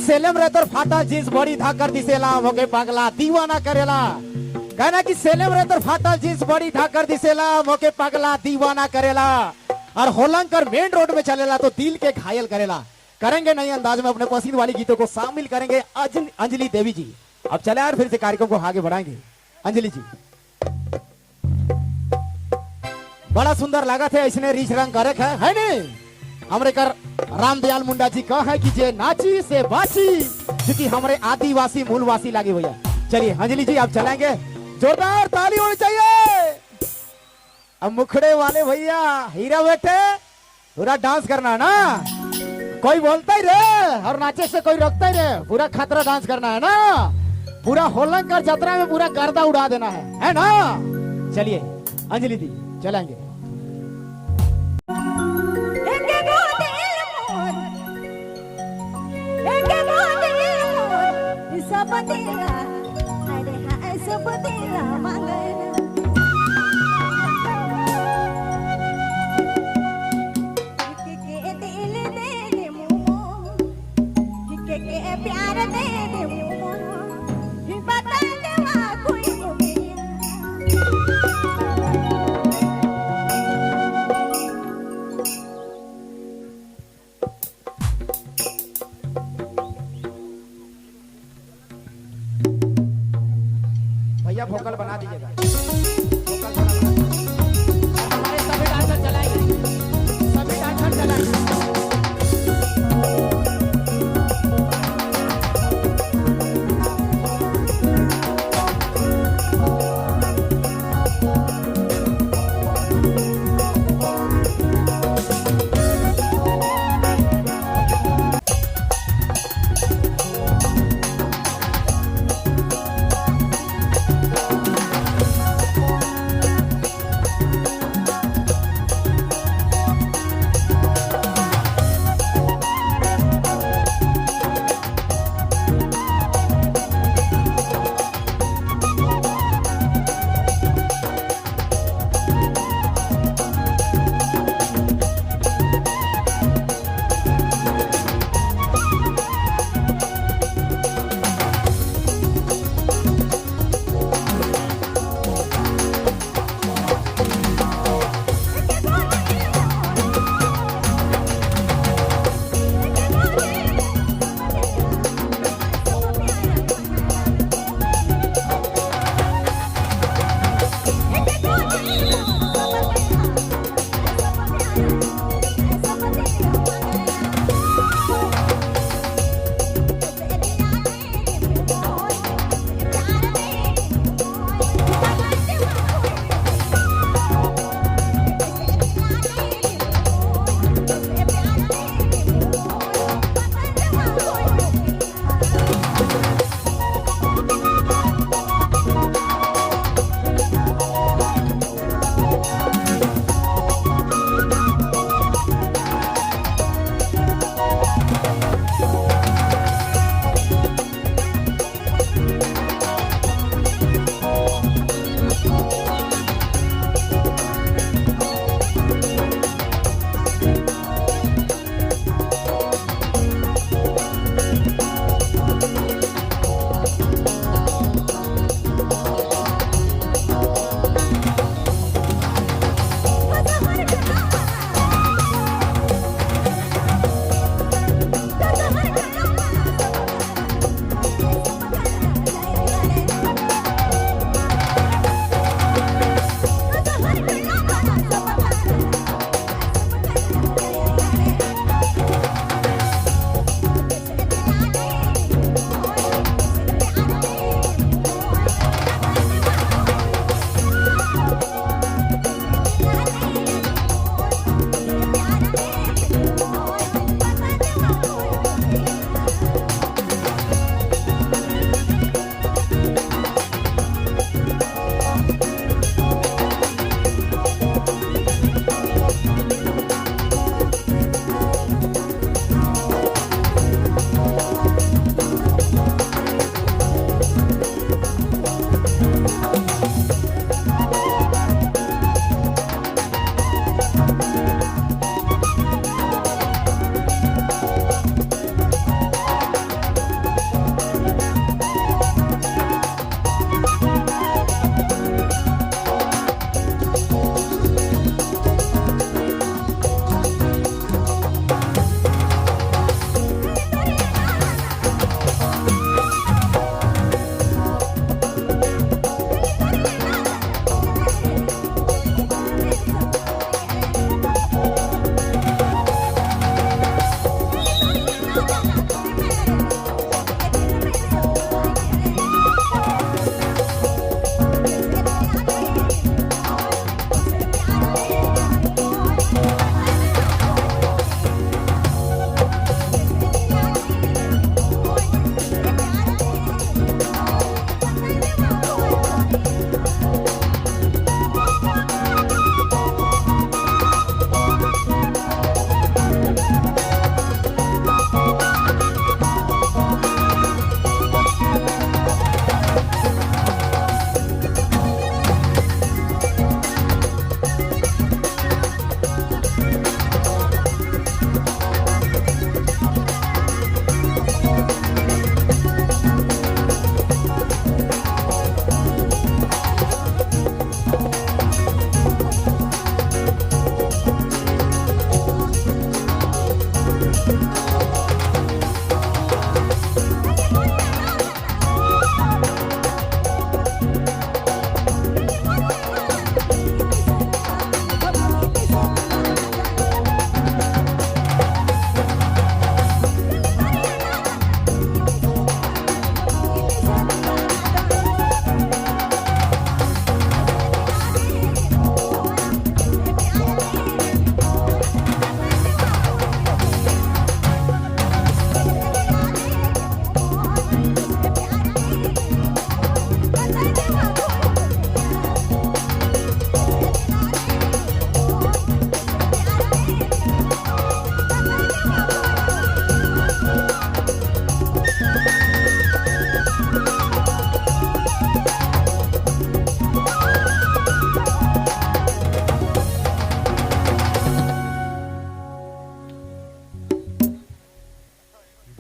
सेलम रे तोर फाटा जींस बड़ी धाकर दिसेला, मोके पागला दीवाना करेला। कहना कि सेलम रे तोर फाटा जींस बड़ी धाकर दिसेला, मोके पागला दीवाना करेला। और होलंकर मेन रोड में चलेला तो दिल के घायल करेला। करेंगे नए अंदाज में अपने पसंद वाली गीतों को शामिल करेंगे अंजलि देवी जी। अब चले और फिर से कार्यक्रम को आगे बढ़ाएंगे। अंजलि जी बड़ा सुंदर लागत है, इसने रीछ रंग करे है नहीं। हमरे कर रामदयाल मुंडा जी कह है कि जे नाची से बाची, क्योंकि हमारे आदिवासी मूलवासी लागे भैया। चलिए अंजलि जी आप चलेंगे, जोरदार ताली होनी चाहिए। अब मुखड़े वाले भैया हीरा बैठे, पूरा डांस करना है ना, कोई बोलता ही रे और नाचे से कोई रोकता ही रे, पूरा खतरा डांस करना है ना, पूरा होलंकर जतरा में पूरा गर्दा उड़ा देना है ना। चलिए अंजलि दी चलेंगे। एके गो दिल मोर, एके गो दिल मोर, सब दिला, अरे हाँ सब दिला मांगना। के के दिल दे दे मुमो, के के प्यार दे दे मुमो, बता देवा कोई मुमिया। भैया भोकल बना दीजिएगा, भोकल थोड़ा बना दीजिएगा। हमारे सभी डांसर चलाएंगे, सभी डांसर चलाएंगे।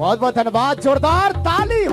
बहुत बहुत धन्यवाद, जोरदार ताली हो।